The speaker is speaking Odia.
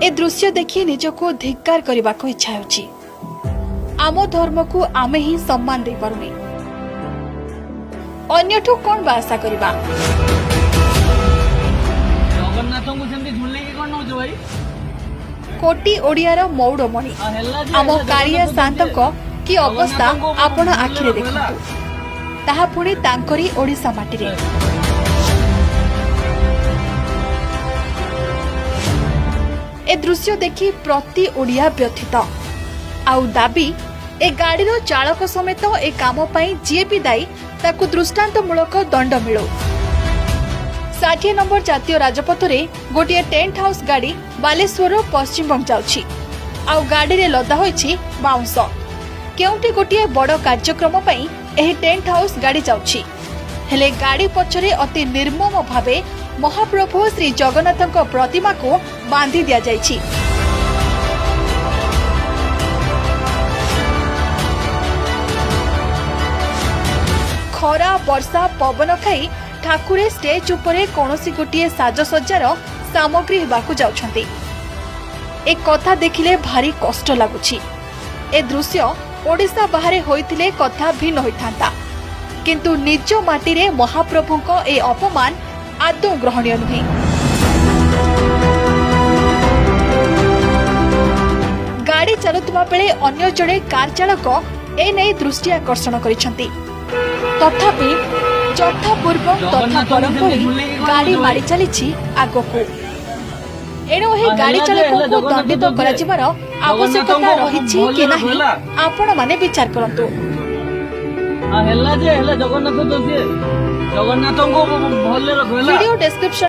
ଏ ଦୃଶ୍ୟ ଦେଖି ନିଜକୁ ଧିକ୍କାର କରିବାକୁ ଇଚ୍ଛା ହେଉଛି। ଆମ ଧର୍ମକୁ ଆମେ ହିଁ ସମ୍ମାନ ଦେଇପାରୁନେ, ଅନ୍ୟଠୁ କ'ଣ ବା ଆଶା କରିବା? ଜଗନ୍ନାଥଙ୍କୁ ସେମିତି ଝୁଲେଇକି କଣ ନଉଛ ଭାଇ? କୋଟି ଓଡ଼ିଆର ମଉଡମଣି ଆଉ ହେଲା ଯେ ଆମ ହେଲା କାଳିଆ ଜଗନ୍ନାଥ ସାନ୍ତଙ୍କ କି ଅବସ୍ଥା ଜଗନ୍ନାଥଙ୍କୁ ଆପଣ ଭଲରେ ଆଖିରେ ରଖ, ହେଲା? ଦେଖନ୍ତୁ, ତାହା ପୁଣି ତାଙ୍କରି ଓଡ଼ିଶା ମାଟିରେ। ଏ ଦୃଶ୍ୟ ଦେଖି ପ୍ରତି ଓଡ଼ିଆ ବ୍ୟଥିତ। ଆଉ ଦାବି, ଏ ଗାଡ଼ିର ଚାଳକ ସମେତ ଏ କାମ ପାଇଁ ଯିଏ ବି ଦାୟୀ, ତାକୁ ଦୃଷ୍ଟାନ୍ତମୂଳକ ଦଣ୍ଡ ମିଳୁ। 60 ନମ୍ବର ଜାତୀୟ ରାଜପଥରେ ଗୋଟିଏ ଟେଣ୍ଟ ହାଉସ୍ ଗାଡ଼ି ବାଲେଶ୍ୱରରୁ ପଶ୍ଚିମବଙ୍ଗ ଯାଉଛି। ଆଉ ଗାଡ଼ିରେ ଲଦା ହୋଇଛି ବାଉଁଶ। କେଉଁଠି ଗୋଟିଏ ବଡ଼ କାର୍ଯ୍ୟକ୍ରମ ପାଇଁ ଏହି ଟେଣ୍ଟ ହାଉସ୍ ଗାଡ଼ି ଯାଉଛି। ହେଲେ ଗାଡ଼ି ପଛରେ ଅତି ନିର୍ମମ ଭାବେ ମହାପ୍ରଭୁ ଶ୍ରୀ ଜଗନ୍ନାଥଙ୍କ ପ୍ରତିମାକୁ ବାନ୍ଧି ଦିଆଯାଇଛି। ଖରା, ବର୍ଷା, ପବନ ଖାଇ ଠାକୁରେ ଷ୍ଟେଜ୍ ଉପରେ କୌଣସି ଗୋଟିଏ ସାଜସଜ୍ଜାର ସାମଗ୍ରୀ ହେବାକୁ ଯାଉଛନ୍ତି। ଏ କଥା ଦେଖିଲେ ଭାରି କଷ୍ଟ ଲାଗୁଛି। ଏ ଦୃଶ୍ୟ ଓଡ଼ିଶା ବାହାରେ ହୋଇଥିଲେ କଥା ଭିନ୍ନ ହୋଇଥାନ୍ତା, କିନ୍ତୁ ନିଜ ମାଟିରେ ମହାପ୍ରଭୁଙ୍କ ଏ ଅପମାନ ଆଦୌ ଗ୍ରହଣୀୟ ନୁହେଁ। ଗାଡ଼ି ଚାଲୁଥିବା ବେଳେ ଅନ୍ୟ ଜଣେ କାର୍ ଚାଳକ ଏନେଇ ଦୃଷ୍ଟି ଆକର୍ଷଣ କରିଛନ୍ତି। ତଥାପି ଯଥା ପୂର୍ବଂ ତଥା ପରଂ ଭଳି ଗାଡ଼ି ମାଡ଼ି ଚାଲିଛି ଆଗକୁ। ଏଣୁ ଏହି ଗାଡ଼ି ଚାଳକଙ୍କୁ ଦଣ୍ଡିତ କରାଯିବାର ଆବଶ୍ୟକତା ରହିଛି କି ନାହିଁ, ଆପଣମାନେ ବିଚାର କରନ୍ତୁ। ଆଉ ହେଲା ଯେ ହେଲା, ଜଗନ୍ନାଥ ତ ସିଏ, ଜଗନ୍ନାଥଙ୍କୁ ଭଲରେ ରଖ, ହେଲା? Video description